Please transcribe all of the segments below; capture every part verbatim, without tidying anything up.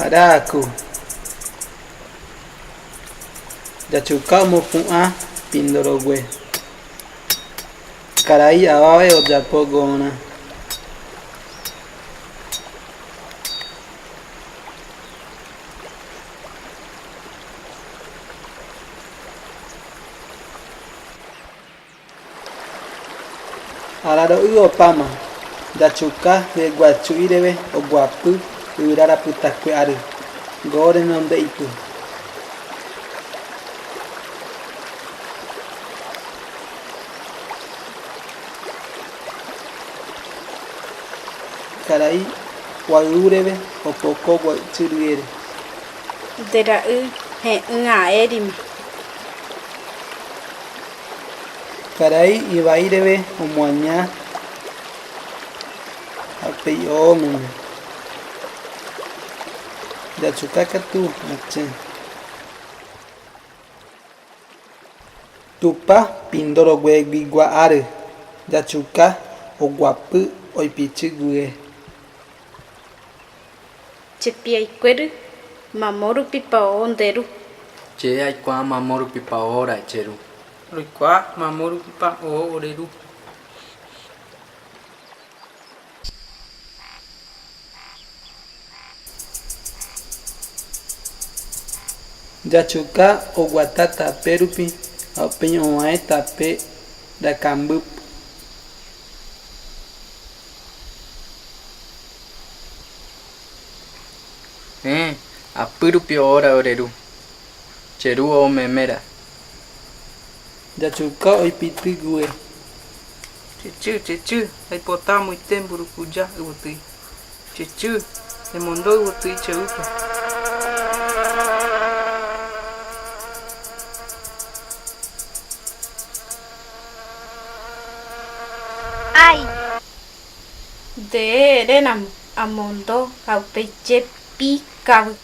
Aráaku. Yachuka omopu'ã Pindorogue. Karai awawe oyapo go'õrã. Araro'y opáma, Yachuka heguachu'i reve oguapy yvyra rapytakue ary, góo renonde ipy. Karai gua'u reve opoko gua'ytsy rye. Nde ra'y he'ỹ a'ẽrima. Karai ivai reve omoaña ha upéi oómeme. Yachuka katu ache. Tupa Pindorogueguigua ary, Yachuka oguapy oipichy guive. Che piaikuéry, mamo rupipa oo nde ru? Che aikuaa mamo rupipa oo ra'e che ru. Reikuaa mamo rupipa oo ore ru. Yachuka oguata tape rupi, ha upéi ovae tape rakambýpe. Héẽ, apy rupi oo ra'e ore ru. Che ru oómeme ra'e. Yachuka oipichy guive. Che chy, che chy, aipota amoite mburukuja yvoty. Che chy, emondo yvoty che ýpe. Ai. Nde ere ramo amondo ha upéi che pikaguy.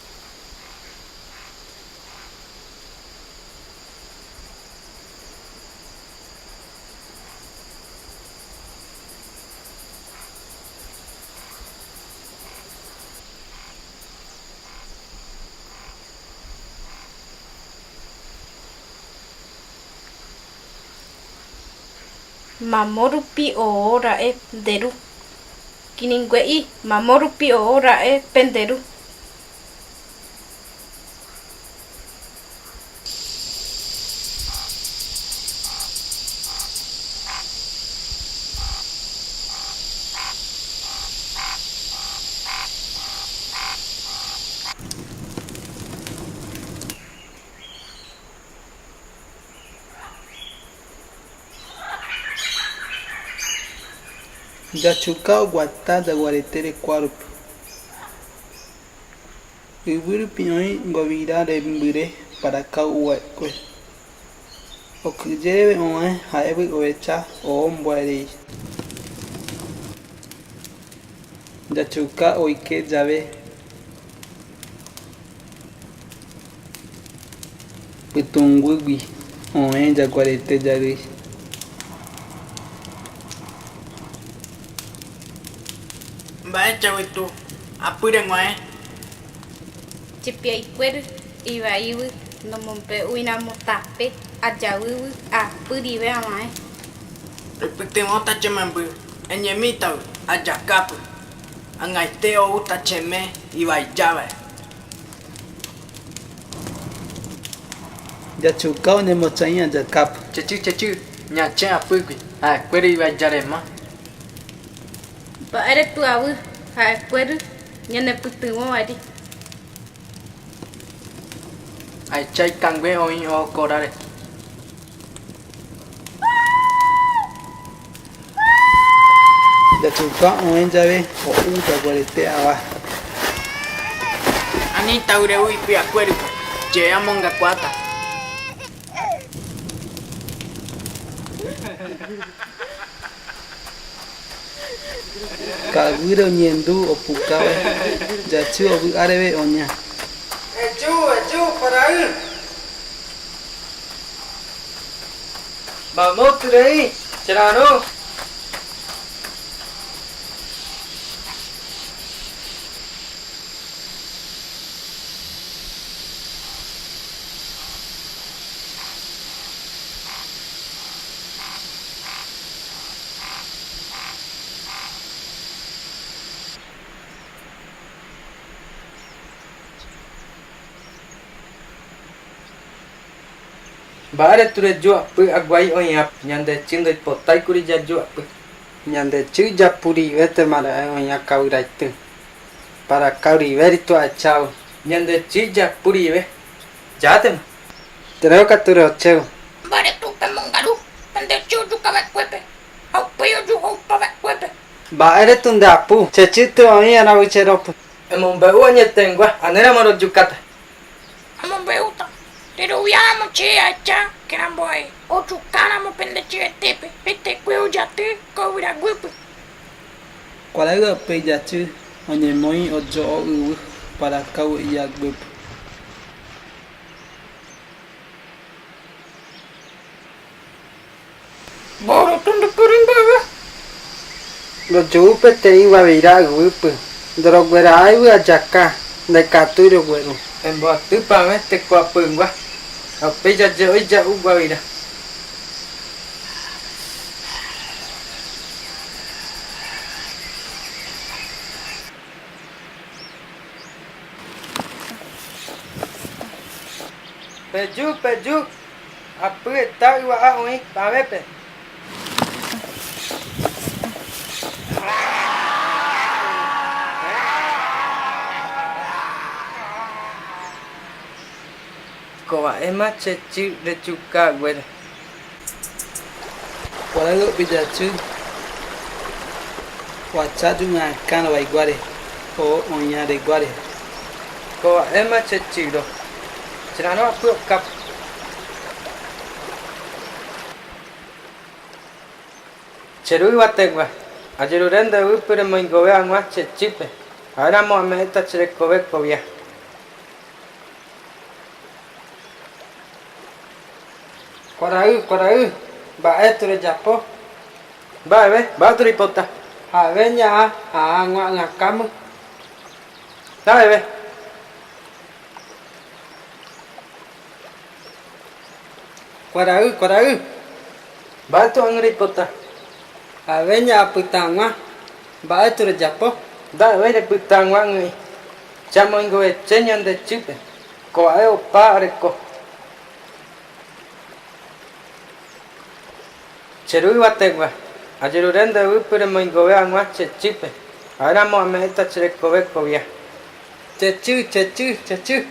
Mamo rupi oo ra'e nde ru. Kirirĩngue'i, mamo rupi oo ra'e pende ru. Yachuka oguata jaguarete rekuárupi. Yvy rupi oĩ ngovira rembyre parakao uvaekue. Okyhyje reve ovae ha'égui ovecha oómbo'e rei. Yachuka oike jave pytũnguýgui, oĩ jaguarete jarýi. Mba'éicha guytu, apýre g̃uarã. Che piaikuéry ivaívy nomombe'úiramo tape ajavýgui apy rive avaẽ. Epytyvõta che memby, eñemíta ajakápy. Ag̃aite oúta che me ivaijáva. Yachuka oñemochãi ajakápy. Chechy, chechy, ñachẽ apýgui, ha'ekuéra ivaijarema. Mba'ére py'avy, ha'ekuéra ñanepytyvõ vaeri. Ahecha ikãngue oĩ oo koráre. Yachuka oĩ jave, ho'u jaguarete ava. Ani ta'yry'u ipyakuérupi, che amongakuaáta. Ka'aguýre oñehendu opukáva, Yachy ovy'a reve oña. Eju, eju, parahy. Mamótɨ rei, cherarõ. Mba'ére turé yúapü aguaire oĩape, Ñandechuy ndoipotáikuri yayúapü. Ñandechuy yapuribete mara'e oĩa kawiraitü, para kauribéritu a'echawi. Ñandechuy yapuribe. Yatema. Tereóka turé ocheu. Mba'ére turé pemongaru, Ñandechuy oyukawe'ekuépe, Jaupéi oyu'oupawe'ekuépe. Mba'ére tun nde apu, chechitü oĩ anawi cheropü. Emombe'u añetegua, anéramo royukata. Amombe'uta, terowiaramoche e'acha, kerambo'e, oyukaramope nde chüetepe, etekue oyatü kowiraguipü. Kuaraü Jaupéi Yachü oñemoĩ oyo'o üwü para kau'eiyaguipü. Boro tun nde pürüngüe. Royu'upete íwa wira üwüpü, ndorogweraiwi ayaka, ndekatüi rogueru. Emboatüpa wete kuapüngua, Jaupéi yaye'oi ya'ugua wira. Peyu, peyu, apü eta üwa'a oĩ pawépe. Kowa'éma chechü reyuka wére. Kuaraü Jaupéi Yachü, wachayu'u ãkana waiguare o oĩaré guare. Kowa'éma chechü ro, cheraró apü okapa. Cherúi wategua, ayerure nde wüpüre moingowé aguã chechüpe, aéramo ame'ẽta cherekove kowia. Kuaraü, kuaraü, mba'e turé yapo? Mba'eve, mba'e turé ipota? Ja'eve ña'a, aguã ãkamü. Ja'eve. Kuaraü, kuaraü. Mba'e tu aŋüre ipota? Ja'eve ña'a apyta aguã. Mba'e turé yapo? Nda'evéi repyta aguã aŋü'i. Chamoingoeche Ñandechýpe. Kowa'e opa areko. Cherúi wategua, ayerure nde wüpyre moingowe aguã chechýpe, aéramo ame'ẽta cherekove kowia. Chechy, chechy, chechy.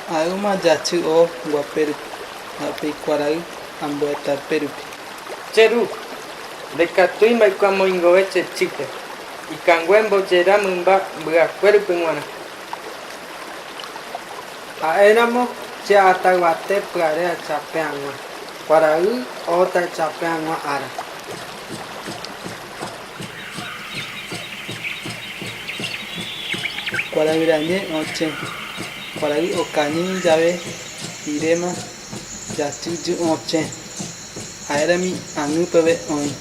Aýma yachy o guapérupi, Jaupéi kuarahy ambuetapérupi. Che ru, ndaikatúi mba'éiko amoingowe chechýpe, ikangue mboyera mymba mbyakuérupi g̃uarã. Ha'éramo che ataygua py'are ahechape hag̃ua, kuarahy oho tahechape hag̃ua ára. Kuarahy rañe oche. Kuarahy okañy jave iréma, yachy jy'oche. Aérami añy peve oĩ.